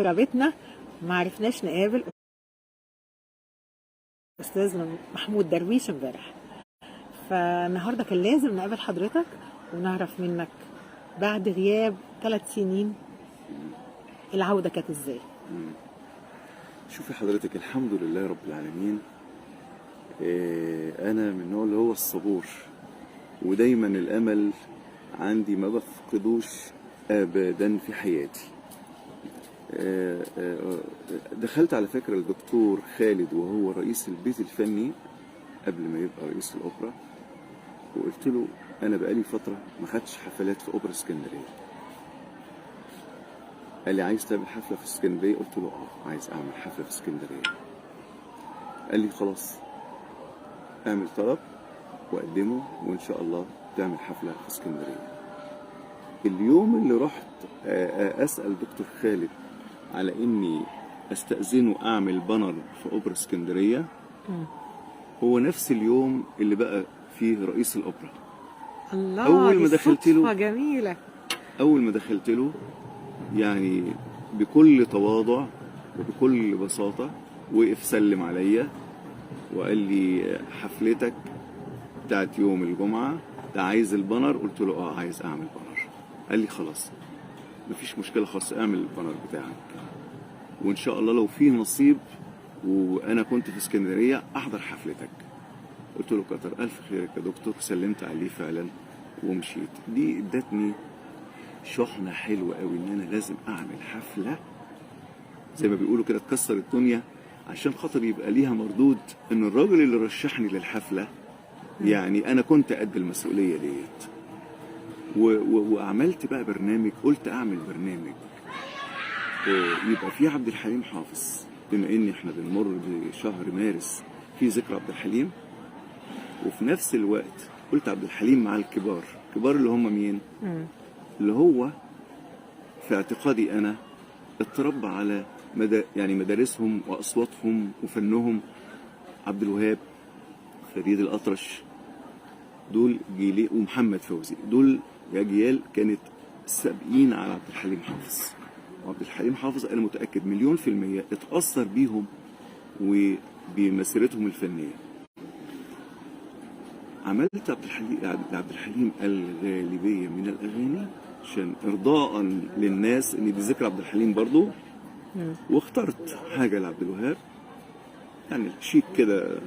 بيتنا ما عرفناش نقابل استاذنا محمود درويش امبارح، فالنهارده كان لازم نقابل حضرتك ونعرف منك بعد غياب 3 سنين العودة كانت ازاي؟ شوفي حضرتك، الحمد لله رب العالمين. أنا من النوع اللي هو الصبور، ودايما الأمل عندي ما بفقدوش أبدا في حياتي. دخلت على فكرة الدكتور خالد وهو رئيس البيت الفني قبل ما يبقى رئيس الأوبرا، وقلت له أنا بقالي فترة ما خدتش حفلات في أوبرا اسكندرية. قال لي: عايز تعمل حفلة في اسكندرية؟ قلت له: اه، عايز أعمل حفلة في اسكندرية. قال لي: خلاص، اعمل طلب وقدمه وإن شاء الله تعمل حفلة في اسكندرية. اليوم اللي رحت أسأل دكتور خالد على إني أستأذنه أعمل banner في أوبرا اسكندرية هو نفس اليوم اللي بقى فيه رئيس الأوبرا. الله! أول ما دي دخلت له صدفة جميلة. أول ما دخلت له يعني بكل تواضع وبكل بساطة وقف سلم عليا وقال لي: حفلتك بتاعت يوم الجمعة ده عايز ال banner؟ قلت له: اه، عايز اعمل banner. قال لي: خلاص، مفيش مشكلة خالص، اعمل ال banner بتاعك، وان شاء الله لو فيه نصيب وانا كنت في اسكندرية احضر حفلتك. قلت له: كتر الف خيرك يا دكتور. سلمت عليه فعلا ومشيت. دي ادتني شحنة حلوة قوي ان انا لازم اعمل حفلة زي ما بيقولوا كده تكسر الدنيا، عشان خاطر يبقى ليها مردود ان الراجل اللي رشحني للحفلة يعني انا كنت قد المسؤولية ديت. وعملت بقى برنامج، قلت اعمل برنامج يبقى فيه عبد الحليم حافظ، بما ان احنا بنمر بشهر مارس في ذكرى عبد الحليم، وفي نفس الوقت قلت عبد الحليم مع الكبار. الكبار اللي هم مين؟ اللي هو في اعتقادي انا اتربى على مدى يعني مدارسهم واصواتهم وفنهم: عبد الوهاب، فريد الاطرش، دول جيلي، ومحمد فوزي. دول اجيال كانت سابقين على عبد الحليم حافظ، وعبد الحليم حافظ انا متاكد مليون في المية اتاثر بيهم وبمسيرتهم الفنيه. عملت عبد الحليم الغالبية من الاغاني عشان ارضاء للناس ان دي ذكرى عبد الحليم برضو، واخترت حاجة لعبد الوهاب يعني شيك كده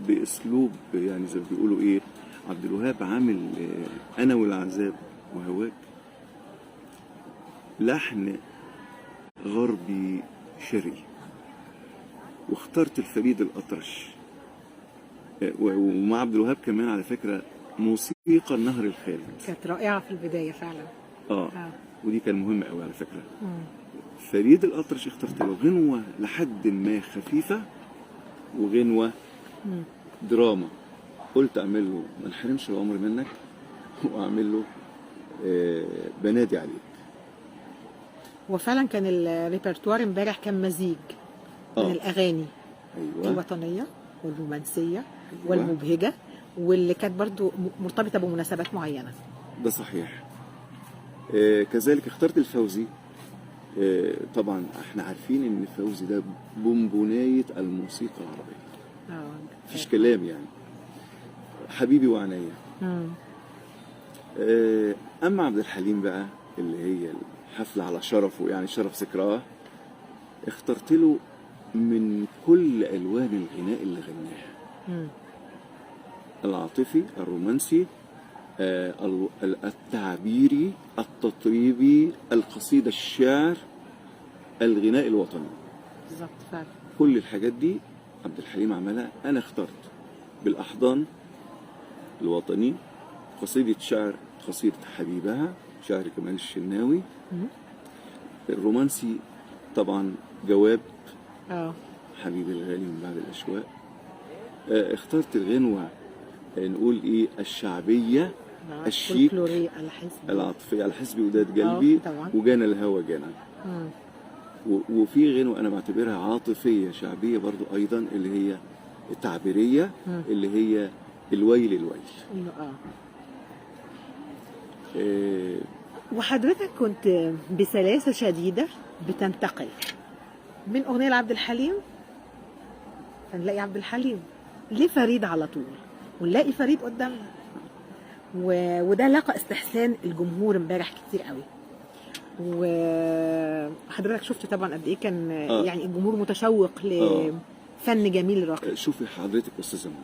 باسلوب يعني زي ما بيقولوا ايه، عبد الوهاب عامل انا والعذاب وهواك لحن غربي شرقي، واخترت الفريد الاطرش ومع عبد الوهاب كمان على فكرة موسيقى النهر الخالد. كانت رائعة في البداية فعلا. اه. آه. ودي كان مهم قوي على فكره. فريد الاطرش اخترت له غنوه لحد ما خفيفة وغنوه دراما. قلت اعمل له ما انحرمش العمر منك، واعمل له بنادي عليك. وفعلا كان الريpertoire امبارح كان مزيج من الاغاني الوطنية والرومانسيه والمبهجه، واللي كانت برضو مرتبطة بمناسبات معينه. ده صحيح. كذلك اخترت الفوزي. طبعا احنا عارفين ان فوزي ده بونبونايه الموسيقى العربيه، مفيش كلام يعني، حبيبي وعنيا. اما عبد الحليم بقى اللي هي الحفلة على شرفه، يعني شرف ذكراه، اخترت له من كل الوان الغناء اللي غناها: العاطفي، الرومانسي، التعبيري، التطريبي، القصيده، الشعر، الغناء الوطني. بالظبط فعلا. كل الحاجات دي عبد الحليم عملها. انا اخترت بالاحضان الوطني، قصيدة شعر، قصيدة حبيبها شعر كمال الشناوي، الرومانسي طبعا جواب حبيبي الغالي من بعد الأشواق. اخترت الغنوة نقول ايه الشعبية الشيك الفولكلورية على حسب العاطفية على حسب وداد قلبي وجانا الهوى جانا. وفي غنوة أنا بعتبرها عاطفية شعبية برضو أيضا اللي هي التعبيرية اللي هي الويل الويل. وحضرتك كنت بسلاسة شديدة بتنتقل من اغنية لعبد الحليم، فنلاقي عبد الحليم لفريد على طول، ونلاقي فريد قدامنا، وده لقى استحسان الجمهور امبارح كتير قوي. وحضرتك شفت طبعا قد ايه كان يعني الجمهور متشوق لفن جميل راقي. شوفي حضرتك استاذه منى،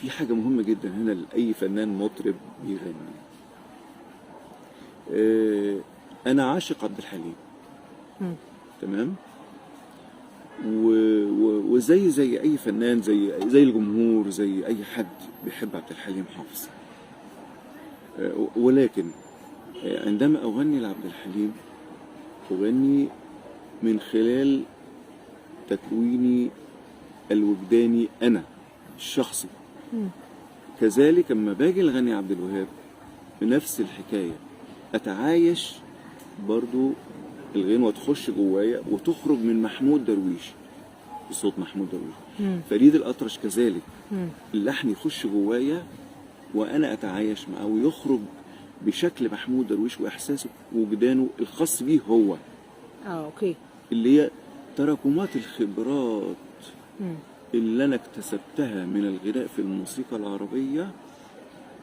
في حاجة مهمة جدا هنا لاي فنان مطرب بيغني. انا عاشق عبد الحليم. تمام. وزي زي اي فنان، زي الجمهور، زي اي حد بيحب عبد الحليم حافظ. ولكن عندما اغني لعبد الحليم اغني من خلال تكويني الوجداني انا الشخصي. كذلك لما باجي لغني عبد الوهاب بنفس الحكاية، اتعايش برضو الغنوه تخش جوايا وتخرج من محمود درويش، بصوت محمود درويش. فريد الاطرش كذلك، اللحن يخش جوايا وانا اتعايش معاه ويخرج بشكل محمود درويش واحساسه ووجدانه الخاص بيه هو. okay. اللي هي تراكمات الخبرات اللي انا اكتسبتها من الغناء في الموسيقى العربية،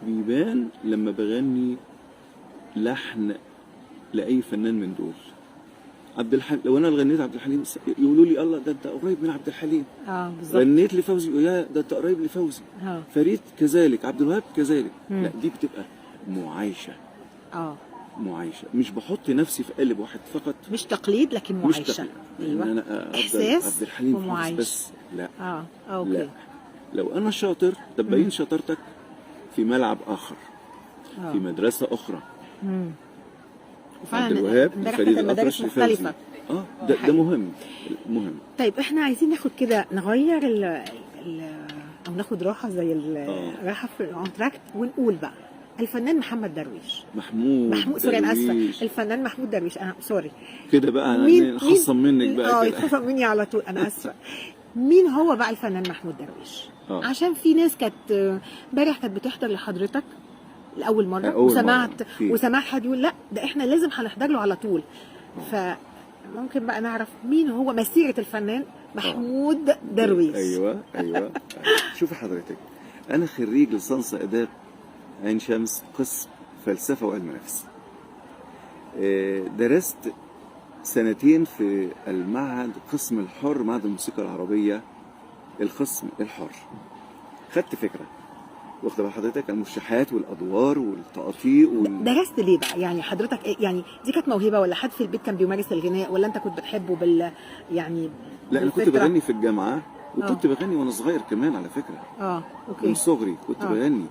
بيبان لما بغني لحن لاي فنان من دول. عبد الحليم، لو انا غنيت عبد الحليم يقولوا لي الله ده انت قريب من عبد الحليم. بالظبط. غنيت لفوزي، يا ده انت قريب لفوزي. فريد كذلك، عبد الوهاب كذلك. لا دي بتبقى معايشه. معايشه، مش بحط نفسي في قالب واحد فقط، مش تقليد لكن معايشه. مش تقليد. ايوه، أنا احساس عبد الحليم ومعايشه بس. لا. okay. لا، لو انا شاطر طب بين شطارتك في ملعب اخر، في مدرسه اخرى. عبد الوهاب، فريد المدارس مختلفة. ده مهم مهم. طيب احنا عايزين ناخد كده، نغير ال ال او ناخد راحة زي راحة في الانتراكت، ونقول بقى الفنان محمد درويش، محمود sorry انا اسفه، الفنان محمود درويش، انا sorry كده بقى انا خصم منك بقى كده، يتخصم مني على طول، انا اسفه. مين هو بقى الفنان محمود درويش؟ عشان في ناس كانت امبارح كانت بتحضر لحضرتك لاول مرة، وسمعت حد يقول لا ده احنا لازم هنحضر له على طول. فممكن بقى نعرف مين هو، مسيره الفنان محمود درويش. ايوه ايوه. شوفي حضرتك، انا خريج ليسانس اداب عين شمس، قسم فلسفة وعلم نفس. درست سنتين في المعهد قسم الحر، معهد الموسيقى العربية القسم الحر. خدت فكرة، واخده بال حضرتك، المرشحات والادوار والتقاطيع درست ليه بقى؟ يعني حضرتك إيه؟ يعني دي كانت موهبة، ولا حد في البيت كان بيمارس الغناء، ولا انت كنت بتحبه يعني؟ لا، انا كنت بغني في الجامعة، وكنت بغني وانا صغير كمان على فكرة. okay. من صغري كنت بغني.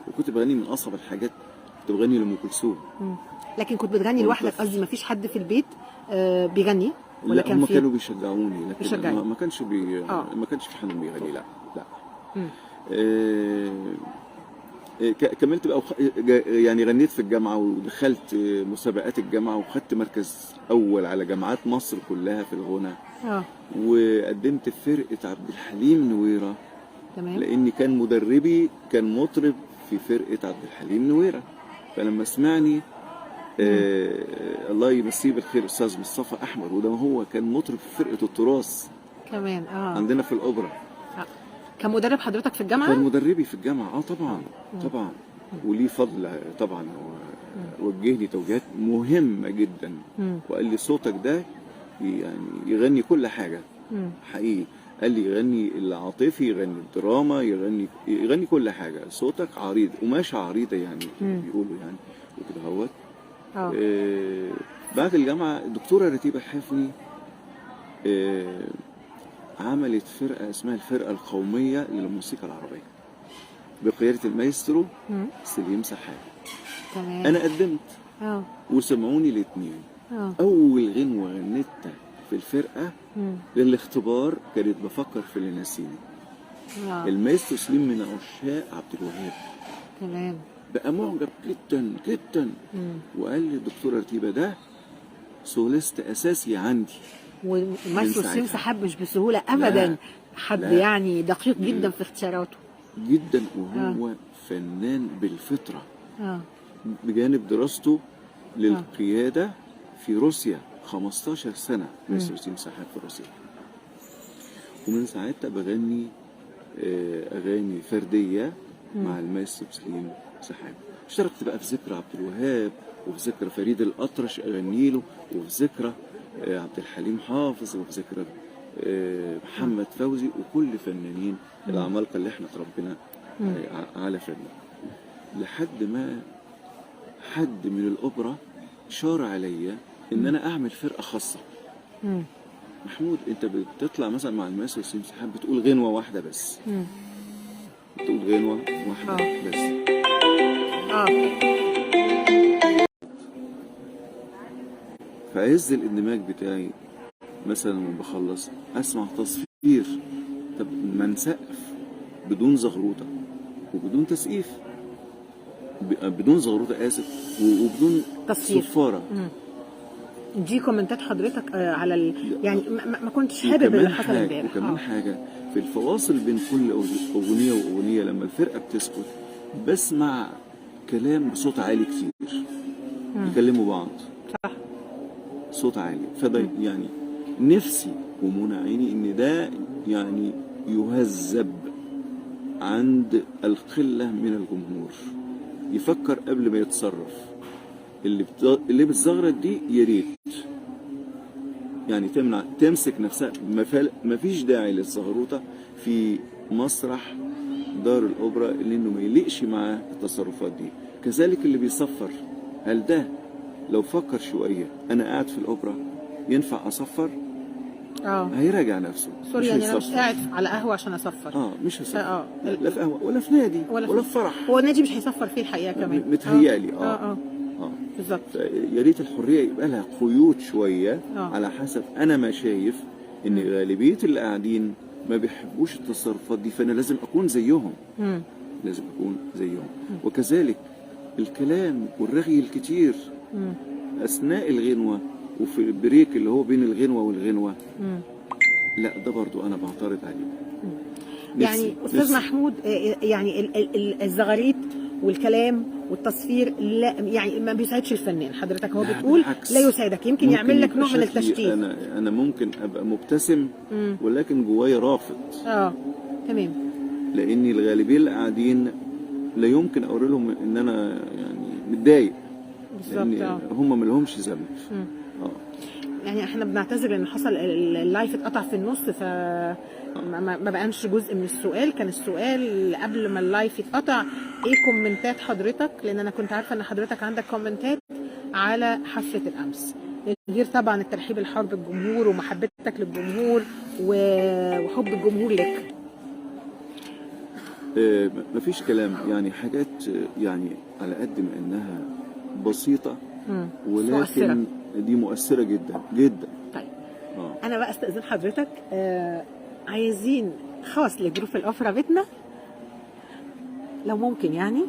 وكنت بغني من اصعب الحاجات، كنت بغني لام كلثوم. لكن كنت بتغني لوحدك؟ قصدي ما فيش حد في البيت بيغني؟ ولا لا، كان هم كانوا بيشجعوني، لكن ما كانش ما كانش في حد بيغني. لا لا. كملت بقى، يعني غنيت في الجامعة، ودخلت مسابقات الجامعة، وخدت مركز اول على جامعات مصر كلها في الغنى. وقدمت في فرقه عبد الحليم نويره. تمام. لان كان مدربي كان مطرب في فرقه عبد الحليم نويره، فلما سمعني الله يمسيه بالخير استاذ مصطفى احمد، وده هو كان مطرب في فرقه التراث كمان عندنا في الاوبرا. كان مدرب حضرتك في الجامعة؟ كان مدربي في الجامعة، طبعا طبعا، وليه فضل طبعا، هو وجهني توجيهات مهمة جدا، وقال لي صوتك ده يعني يغني كل حاجة. حقيقي قال لي يغني العاطفي، يغني الدراما، يغني كل حاجة، صوتك عريض، قماشة عريضة يعني بيقولوا يعني وكده اهوت. بعد الجامعة الدكتورة رتيبه حفني عملت فرقة اسمها الفرقة القومية للموسيقى العربية بقيادة المايسترو سليم سحاب. تمام. أنا قدمت وسمعوني الاثنين. أول غنوة غنيتها في الفرقة للاختبار كانت بفكر في اللي ناسيني. المايسترو سليم من عشاق عبد الوهاب. تمام. بقى معجب جدا جدا، وقال لي الدكتورة رتيبة ده soloist أساسي عندي. ومايسترو سليم سحاب مش بسهولة ابدا. لا. حد لا. يعني دقيق جدا في اختياراته جدا، وهو فنان بالفطرة. بجانب دراسته للقياده في روسيا 15 سنة مايسترو سليم سحاب في روسيا. ومن ساعتها بغني اغاني فردية مع المايسترو سليم سحاب. اشتركت بقى في ذكرى عبد الوهاب، وفي ذكرى فريد الأطرش اغني له، وفي ذكرى عبد الحليم حافظ، وفي ذكرى محمد فوزي، وكل فنانين العمالقة اللي احنا تربينا على فنه. لحد ما حد من الاوبرا شار عليا ان انا اعمل فرقه خاصة. محمود انت بتطلع مثلا مع المايسترو سليم سحاب بتقول غنوه واحدة بس. بتقول غنوه واحدة بس. في عز الاندماج بتاعي مثلا لما بخلص اسمع تصفير. طب ما نسقف بدون زغروطه وبدون تسقيف، بدون زغروطه اسف، وبدون تصفير. صفارة. دي كومنتات حضرتك على يعني ما كنتش حابب اللي حصل امبارح. وكمان حاجة في الفواصل بين كل اغنية واغنيه لما الفرقة بتسكت بسمع كلام بصوت عالي كتير. يكلموا بعض صح، صوت عالي. فده يعني نفسي ومنى عيني ان ده يعني يهذب عند القلة من الجمهور، يفكر قبل ما يتصرف. اللي بتزغرط دي يا ريت يعني تمنع، تمسك نفسها. ما فيش داعي للزغروطه في مسرح دار الاوبرا لانه ما يليقش مع التصرفات دي. كذلك اللي بيصفر، هل ده لو فكر شوية انا قاعد في الاوبرا ينفع اصفر؟ هيراجع نفسه. sorry يعني انا مش قاعد على قهوة عشان اصفر. مش هصفر. لا في قهوة ولا في نادي ولا في فرح. هو النادي مش هيصفر فيه الحقيقة كمان متهيألي. بالظبط. يا ريت الحرية يبقى لها قيود شوية. على حسب انا ما شايف ان غالبية اللي قاعدين ما بيحبوش التصرفات دي، فانا لازم اكون زيهم. لازم اكون زيهم. وكذلك الكلام والرغي الكتير اثناء الغنوه وفي ال break اللي هو بين الغنوه والغنوه، لا ده برضو انا بعترض عليه. يعني استاذ محمود، يعني الزغاريت والكلام والتصفير لا يعني ما بيساعدش الفنان. حضرتك هو بتقول لا يساعدك، يمكن يعمل لك نوع من التشتيت. انا ممكن ابقى مبتسم ولكن جوايا رافض. تمام. لاني الغالبية اللي قاعدين لا يمكن اقول لهم ان انا يعني متضايق. بالظبط. هم ما لهمش ذنب. يعني احنا بنعتذر ان حصل ال live اتقطع في النص، ف ما بقاش جزء من السؤال. كان السؤال قبل ما ال live يتقطع ايه كومنتات حضرتك، لان انا كنت عارفه ان حضرتك عندك كومنتات على حفلة الامس، غير طبعا الترحيب الحار بالجمهور ومحبتك للجمهور وحب الجمهور لك. مفيش كلام، يعني حاجات يعني على قد ما انها بسيطة ولكن مؤثرة. دي مؤثرة جدا جدا. طيب انا بقى استاذن حضرتك، عايزين خاص لجروب الاوبرا بيتنا لو ممكن، يعني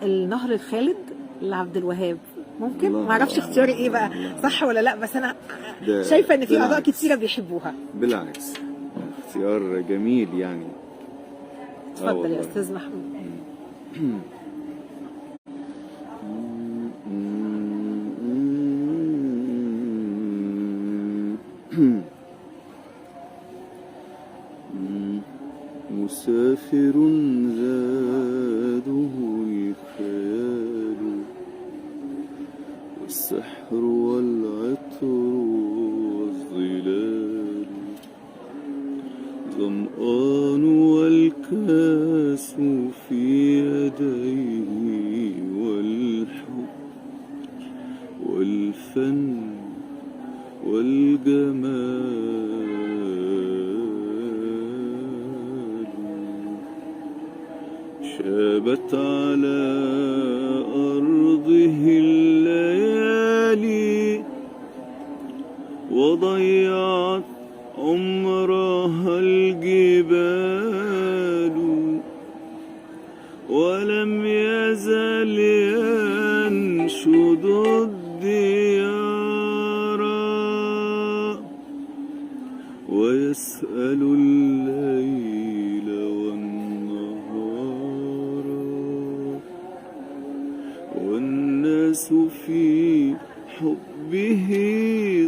النهر الخالد لعبد الوهاب ممكن؟ ما اعرفش اختياري ايه بقى صح ولا لا، بس انا شايفه ان في اعضاء كتيرة بيحبوها. بالعكس اختيار جميل يعني. اتفضل يا استاذ محمود. مسافر زاده الخيال والسحر والعطر والظلال، ظمآن والكاس في يديه، والحب والفن والجمال. شابت على أرضه الليالي وضيعت عمرها الجبال، ولم يزل ينشد الديار ويسأل الليل والنهار، والناس في حبه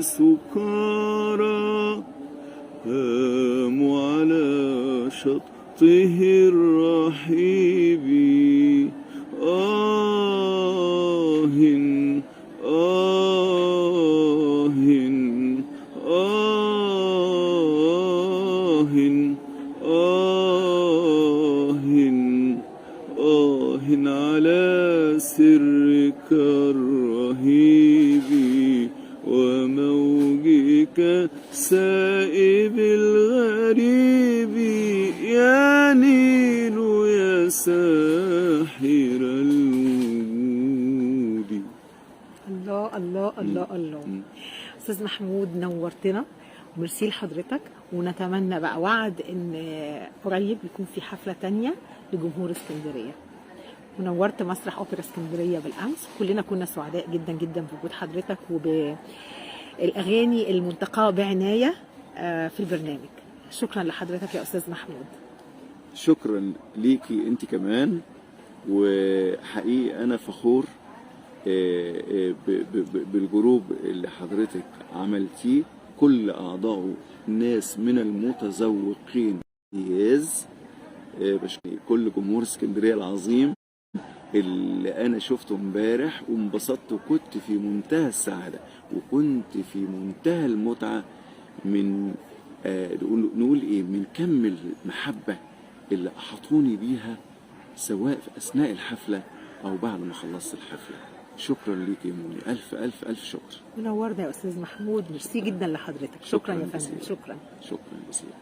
سكارى، هاموا على شطه الرحيب. آه آه آه آه آه على سرك الرهيب وموجك سائب الغريب، يا نيل يا ساحر الوجود. الله الله الله الله. استاذ محمود نورتنا، وميرسي لحضرتك، ونتمنى بقى وعد ان قريب يكون في حفلة تانية لجمهور اسكندريه. ونورت مسرح اوبرا اسكندرية بالامس، كلنا كنا سعداء جدا جدا بوجود حضرتك وبالاغاني المنتقاه بعناية في البرنامج. شكرا لحضرتك يا استاذ محمود. شكرا ليكي انت كمان، وحقيقي انا فخور بال group اللي حضرتك عملتيه، كل اعضائه ناس من المتذوقين امتياز. بشكر كل جمهور اسكندرية العظيم اللي انا شفته امبارح وانبسطت، وكنت في منتهى السعادة وكنت في منتهى المتعة من نقول ايه، من كم المحبة اللي احاطوني بيها سواء في اثناء الحفلة او بعد ما خلصت الحفلة. شكرا ليك يا موني، الف الف الف شكر. منورنا يا استاذ محمود، ميرسي جدا لحضرتك. شكرا يا فندم. جزيلا. شكرا. شكرا جزيلا.